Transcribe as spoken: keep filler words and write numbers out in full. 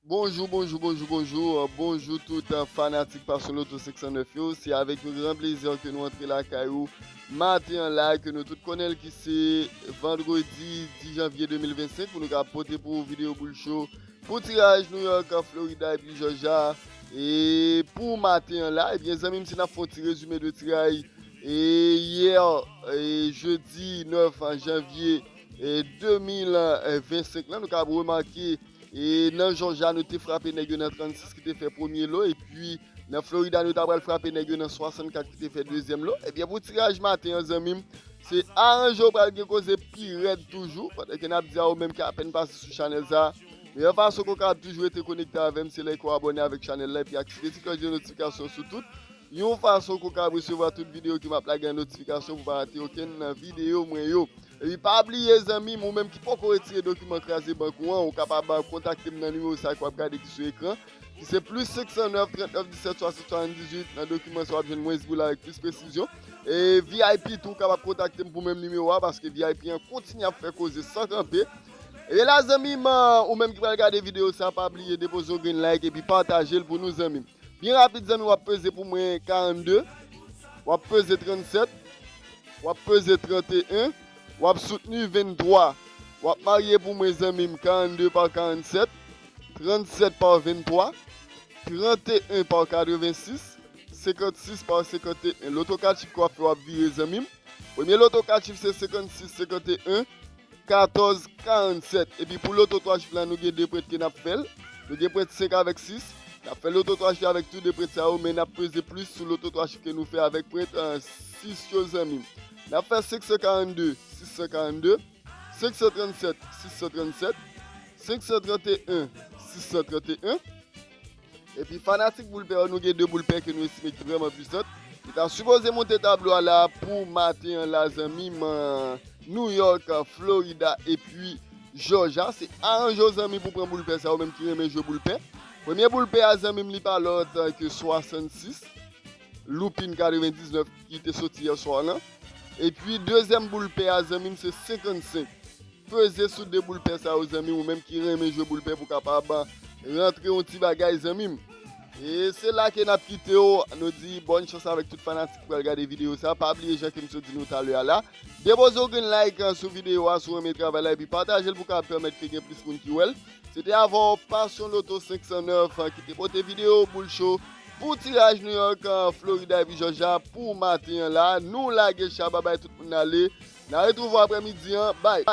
Bonjou, bonjou, bonjou, bonjou. Bonjou tout fanatik Passion Lotto senk san nèf yo. Se avèk yon gran plezi ke nou antre lakay ou maten an la, ke nou tout konnen l ki se vandredi dis janvye de mil vennsenk, pou nou ka pote pou ou videyo boul cho pou tiraj New York, Florida epi Georgia. E pou maten an la, ebyen zanmi m, si n ap fè yon ti rezime de tiraj e yè, e jedi nèf janvye e de mil vennsenk lan, nou ka remake e nan Georgia, nou te frape nèg yo nan trannsis ki te fè premye lo, epi nan Florida, nou ta pral frape nèg yo nan swasannkat ki te fè dezyèm lo. Ebyen, pou tiraj maten an, zanmi m, se aranje w pral gen koze pi rèd toujou, pandan ke n ap di a ou menm ki apèn pase sou chanèl sa a, meyè fason ke w kapab toujou rete konekte avè m, se lè ke w abòne avèk chanèl la, epi aktive ti klòch de notifikasyon sou tout. Yon fason ke w ka resevwa tout videyo ke m ap lage an notifikasyon pou w pa rate okenn nan videyo mwen yo. Epi pa bliye, zanmi m, ou menm ki poko retire dokiman kraze bank ou an, ou kapab kontakte m nan nimewo sa a ke w ap gade ki sou ekran, ki se plis senk san nèf, trant nèf, disèt, swasant, swasanndizuit. Nan dokiman sa a, w ap jwenn mwens boul avèk plis presizyon. E V I P tou, ou kapab kontakte m pou menm nimewo a, paske V I P an kontinye ap fè koze san kanpe. Ebyen la, zanmi m, ou menm ki pral gade videyo sa a, pa bliye depoze yon grenn like epi pataje l pou nou, zanmi m. Byen rapid, zanmi, w ap peze pou mwen karannde, w ap peze trannsèt, w ap peze tranteyen, w ap soutni venntwa. W ap marye pou mwen, zanmi m, karannde pa karannsèt, trannsèt pa venntwa, tranteyen pa katrevensis, senkannsis pa senkanteyen. Loto kat chif ke w ap fè, w ap vire, zanmi m. Premye loto kat chif se senkannsis, senkanteyen, katòz, karannsèt. Epi pou loto twa chif la, nou gen de prèt ke n ap fè l. Nou gen prèt senk avèk sis. N ap fè loto twa chif avèk tou de prèt sa yo, men n ap peze plis sou loto twa chif ke nou fè avèk prèt, euh, sis yo, zanmi m. N ap fè senk san karannde, sis san karannde, senk san trannsèt, sis san trannsèt, senk san tranteyen, sis san tranteyen. Epi fanatik boul pè yo, nou gen de boul pè ke nou estime ki vrèman pwisant. Li ta sipoze monte tablo a la pou maten an la, zanmi m, New York, Florida epi Georgia. Se aranje w, zanmi, pou pran boul pè sa, ou menm ki renmen jwe boul pè. Premye boul pè a, zanmi m, li pa lòt, euh, ke swasannsis. Loupin katrevendiznèf ki te soti yè swa lan. Epi dezyèm boul pè a, zanmi m, se senkannsenk. Peze sou de boul pè sa yo, zanmi m, ou menm ki renmen jwe boul pè pou kapab rantre yon ti bagay, zanmi m. E se la ke n ap kite w. Nou di bòn chans avèk tout fanatik ki pral gade videyo sa. Pa bliye, jan ke m sot di nou talè a la, depoze yon grenn like, an, sou videyo a si w renmen travay la, epi pataje l pou kapab pèmèt ke gen plis moun ki wè l. Se te avè w Passion Lotto senk san nèf, an, ki te pote videyo boul cho pou tiraj New York, an, Florida epi Georgia pou maten an la. Nou lage chababay, tout moun ale. N a retwouve w aprèmidi an. Bay.